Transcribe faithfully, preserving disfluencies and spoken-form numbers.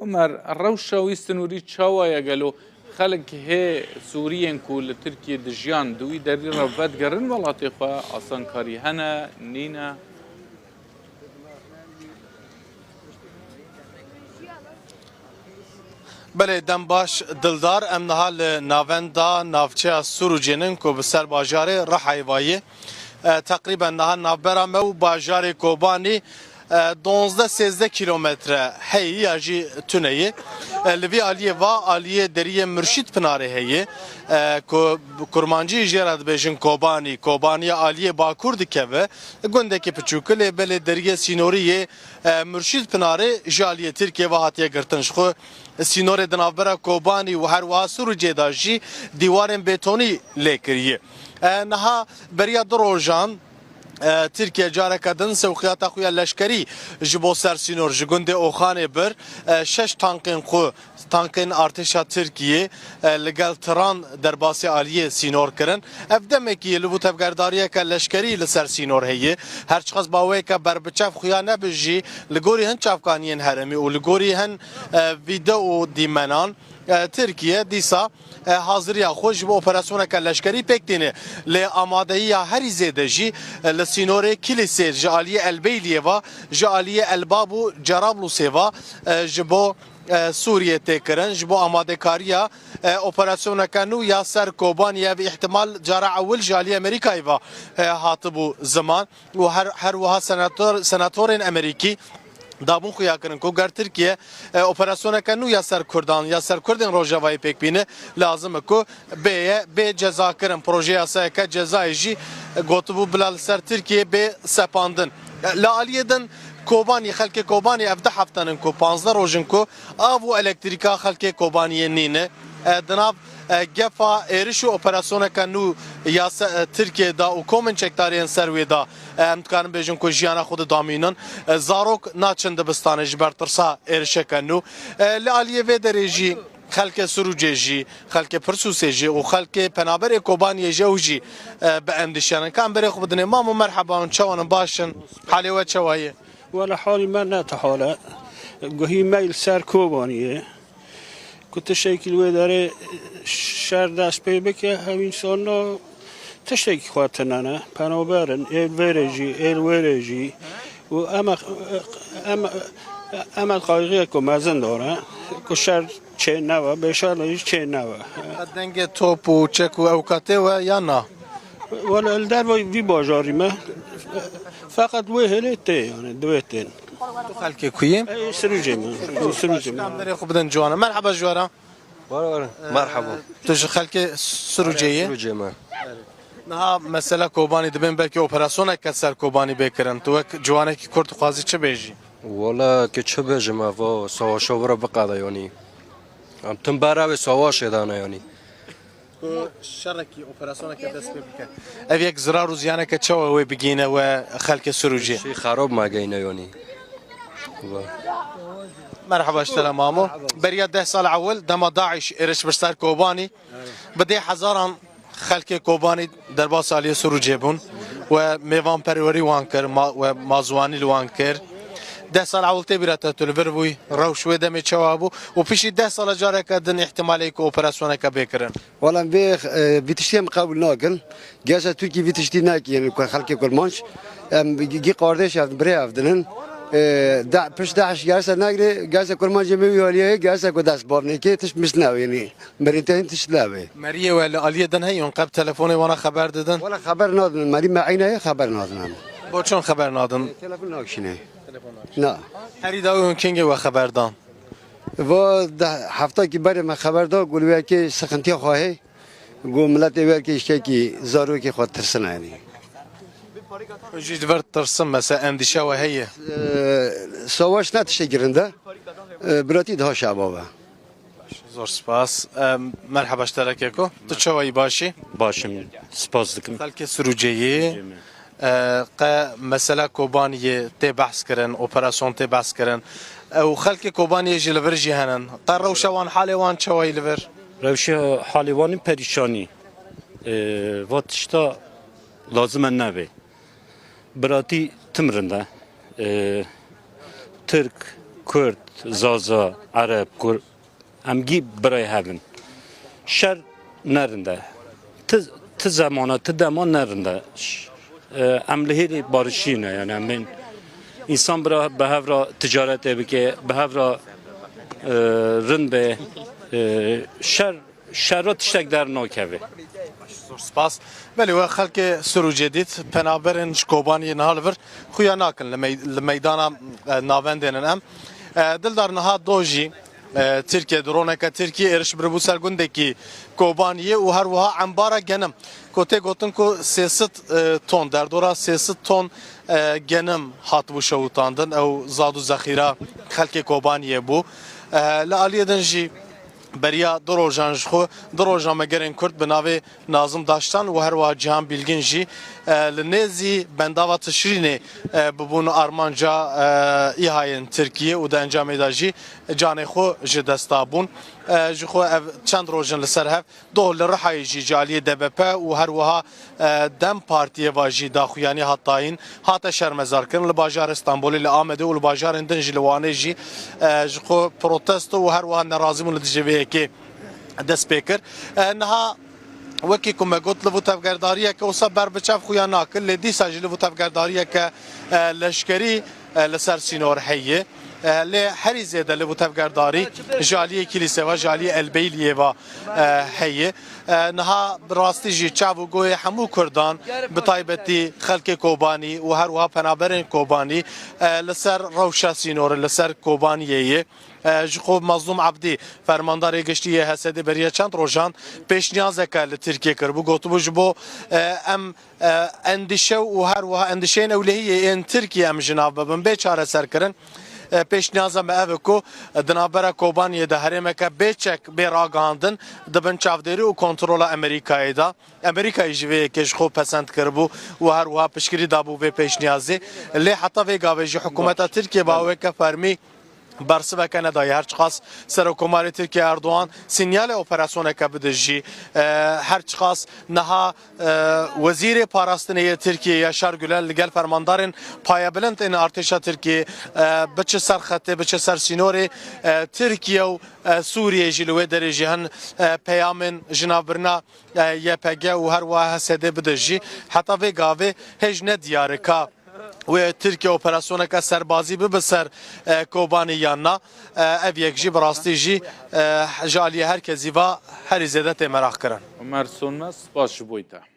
Omer, rewşa wî sinûrî çawa ye gelo? Xelk hê Sûriyên ku li Tirkiyê dijiyan di wî derî re vedigerin welatê xwe, asankarî hene, nîne? Belê, dem baş Dildar, em niha li navenda navçeya Sûrûcê nin ku bi ser bajarê Rihayê ve ye. E, teqrîben niha navbera me û bajarê Kobanî, e, duwazdeh sêzdeh kîlometre heye ya jî tune ye. E, li vî aliyê va aliyê deriyê Murşîd Pinarê heye, e, ku bi kurmancî jê re dibêjin Kobanî, Kobaniya aliyê bakur dikeve. Gundekî piçûk e, lê belê deriyê sînorî yê, e, Murşîd Pinarê ji aliyê Tirkiyê ve hatiye girtin. Ji xwe sînorê di navbera Kobanî û her wiha Sûrûcê de jî dîwarên bêtonî lê kiriye. E, niha beriya du rojan, e, Tirkiye careke din sewqiyata xwe ya leşkerî ji bo ser sînor ji gundê Oxanê bir, e, şeş tankên xwe, tankên artêşa Tirkiyê, e, li gel tiran derbasî aliyê sînor kirin. Ev demekî ye li bo tevgerdariyeke leşkerî li ser sînor heye. Her çiqas baweyeke berbiçav xuya nebe jî, li gorî hin çavkaniyên herêmî û li gorî hin, e, vîdeo û dîmenan, e, Tirkiye dîsa, e, haziriya xwe ji bo operasyoneke leşkerî pêk tîne. Lê amadeyiya herî zêde jî, e, li sînorê Kilîsê ji aliyê Elbeyliyê ve, ji aliyê Elbab û Cerablusê ve, e, ji bo, e, Sûriyê tê kirin. Ji bo amadekariya, e, operasyoneke nû ya ser Kobaniyê, ev îhtimal cara ewil ji aliyê Amerîkayê ve, e, hatibû ziman. Û her, her wiha senator, senatorên Amerîkî dabûn xuya kirin ku ger Tirkiye, e, operasyoneke nû ya ser Kurdan, ya ser Kurdên Rojavayê pêk bîne, lazim e ku bêye, bê cezakirin. Proje yasayeke cezayê jî, e, gotibû bila li ser Tirkiye bê sepandin. E, li aliyê din Kobanî, xelkê Kobanî ev du hefte nin ku, panzdeh roj in ku av û elektrîka xelkê Kobaniyê nîne. E, di nav, e, gefa êriş û operasyoneke nû ya se-, e, Tirkiyê de û komên çekdariyên ser wê de, e, em dikarin bêjin ku jiyana xwe didamînin. E, zarok naçin dibistanê ji ber tirsa êrişeke nû. E, li aliyê vê derê jî xelkê Sirûcê jî, xelkê Pirsûsê jî û xelkê penaberê Kobaniyê jî ew jî, e, bi endîşeyan in. Ka em berê xwe bidinê. Mamo merheba, hûn çawan in, baş in? Halê we çawa ye? Wele halî me ne te hal e. Guhî me li ser Kobaniyê. Ku tiştekî li wê derê şer dest pê bike, hemî însanna tiştekî xwe tine ne. Penaber in, ê li vêrê jî, ê li wêrê jî. Û em, em, em, em qayxiyeke mezin dane. Ku şer çê nebe, bêşerlî jî çê nebe. Dengê top û çek û ewka tê we ya na? Wele li dervayî vî bajarî me. Feqet wê hêlê tê, yani, di wê tên. Tu xelkê ku yî? Ê, Sirûcê me. Ê, Sirûcê me. Em berê xwe bidin ciwana. Merheba ji we re. Var, var. Merhaba. Tu ji xelkê Sirûcê yî? Sirûcê me. Niha mesela Kobanî dibên belkî operasyoneke ser Kobanî bê kirin. Tu wek ciwanekî Kurd dixwazî çi bêjî? Wala ke çi bêjim, eva savaşa vira biqede yanî. Em tim berevê savaşê de ne yanî. Ku şerekî, operasyoneke dest pê bike. Ev yek zirar û ziyaneke çawa wê bigihîne we xelkê Sirûcê? Şey xerab me geyne yanî. Wala. Merheba ji te re mamo. Beriya deh sal ewil dema DAIŞ êriş bir ser Kobanî, bi dê hezaran xelkê Kobanî derbas aliyê Sirûcê bûn we mêvanperwerî wan kir, ma-, we mazwanî li wan kir. Deh sal ewil tê bîra te tu li vir bûyî, rewş wê demê çawa bû û piştî deh sala careke din îhtimalê ku operasyoneke bê kirin? Wala vê, e, vî tiştî em qebûl nakin. Gerse Tirkî vî tiştî nekî, yani ku xelkê Kurmanc, em gî qardeş ev, birê ev dinin. E, da, pişt DAIŞ gerse negre, gerse Kurmancê me wî aliyê, gerse ku dest bav neke, tişt mis ne, yani. Merî te hin tişt lewê. Meriyê we li aliyê din heye, hûn qe bi telefonê wana xeber didin? Wala xeber nadin. Merî me eyne ye, xeber nadin em. Bo çi hûn xeber nadin? Telefon nakişîne. Na. Herî dawî hûn kengê we xeber dan? Va deh hefta kî berê me xeber da, got wê yekê sıkıntıya xwe heye. Got miletê wê yekê îştekî zarokê xwe tirsine yani. Hûn jî ji vir tirsin, mesela endîşe we heye? Ee, savaş ne tiştekî rind e. Ee, biratî daha şeba be. Zor spas. Em, merheba ji te re keko. Tu çawa yî, baş î? Baş im. Spas dikim. Xelkê Sirûcê yî. Em, qe mesela Kobaniyê tê behs kirin, operasyon tê behs kirin. Ew xelkê Kobaniyê jî li vir jî henin. Qe rewşa wan, halê wan çawa yî li vir? Rewşa halê wan perîşanî. Ee, va tişta lazim e nebe. Biratî tim rind e. E, Tirk, Kurd, Zaza, Ereb, Kur, em gî birayê hev in. Şer ne rind e. Ti, ti zemana, ti dema ne rind e. Ş-, e, em li hêlî barişî ne, yani em bên însan bira bi hev re ticaretê bike, bi hev re, e, rind be. E, şer, şer re tiştek dernakeve. Zor spas. Belê we xelkê Sur û Cedîd penaberên ji Kobaniyê niha li vir xuya nakin li mey-, li meydana, e, navendên in em. E, Dildar, niha do jî, e, Tirkiye, droneke Tirkiye êriş biribû ser gundekî Kobaniyê û her wiha embara genim ku tê gotin ku sê sed, e, ton, derdora sê sed ton, e, genim hatibû şewitandin. Ew zad û zexîra xelkê Kobaniyê bû. E, li aliyê din jî beriya du rojan ji xwe du roja me gerên Kurd bi navê Nazim Daştan û her wiha Cihan Bilgin jî, e, li nêzî bendava Tişrînê, e, bibûn armanca, e, îhayên Tirkiyê û di encamê de jî canê xwe ji dest dabûn. E, ji xwe ev çend roj in li ser hev. Doh li Rihayê jî ji aliyê D B P û her wiha, e, DEM Partiyê ve jî daxuyanî hat dayîn, hate şermezarkirin. Li bajarê Stenbolê, li Amedê û li bajarên din jî, li Wanê jî, e, ji xwe protesto û her wiha nerazîbûn li dijî vê yekê dest pê kir. E, niha wekî ku me got, li vû tevgerdariyeke wisa ber bi çav xuya nakin, lê dîsa jî li vû tevgerdariyeke, e, leşkerî, e, li ser sînor heye. E, lê herî zêde li vû tevgerdarî ji aliyê Kîlîsê ve, ji aliyê Elbeyliyê ve, e, heye. E, niha bi rastî jî çav û guhê hemû Kurdan, bi taybetî xelkê Kobanî û her wiha penaberên Kobanî, e, li ser rewşa sînorê, li ser Kobaniyê ye. E, ji xwe Mazlûm Ebdî, fermandarê giştî yê H S D, beriya çend rojan pêşniyazeke li Tirkiye kiribû. Gotibû, ji bo, e, em, e, endîşe û her wiha endîşeyên ewlehiyê yên Tirkiye em ji nav bibin, bê çareserkirin. E, pêşniyaza me ev e ku, e, di navbera Kobaniyê de herêmeke bê çek, bê ragihandin di bin çavdêrî û kontrola Amerîkayê de. Amerîkayê ji vê yekê ji xwe pesend kiribû û her wiha piştgirî dabû vê pêşniyazê. Lê heta vê gavê jî hikûmeta Tirkiye bi aweke fermî bersiveke nedaye. Her çiqas Serokkomarê Tirkiye Erdogan sinyalê operasyoneke bide jî, e, her çiqas niha, e, Wezîrê Parastinê yê Tirkiye Yaşar Güler li gel fermandarên payebilind ên artêşa Tirkiye, e, biçe ser xetê, biçe ser sînorê, e, Tirkiye û, e, Sûriye jî li wê derê jî hin, e, peyamên jinavbirina, e, Y P G û her wiha H S D bide jî. Heta vê gavê hêj ne diyar e ka wê Tirkiye operasyoneke serbazî bibe ser, e, Kobanî yan na. E, ev yek jî bi rastî jî, e, ji aliyê her kesî ve herî zêde tê meraq kirin. Omer Sönmez, spas ji bo te.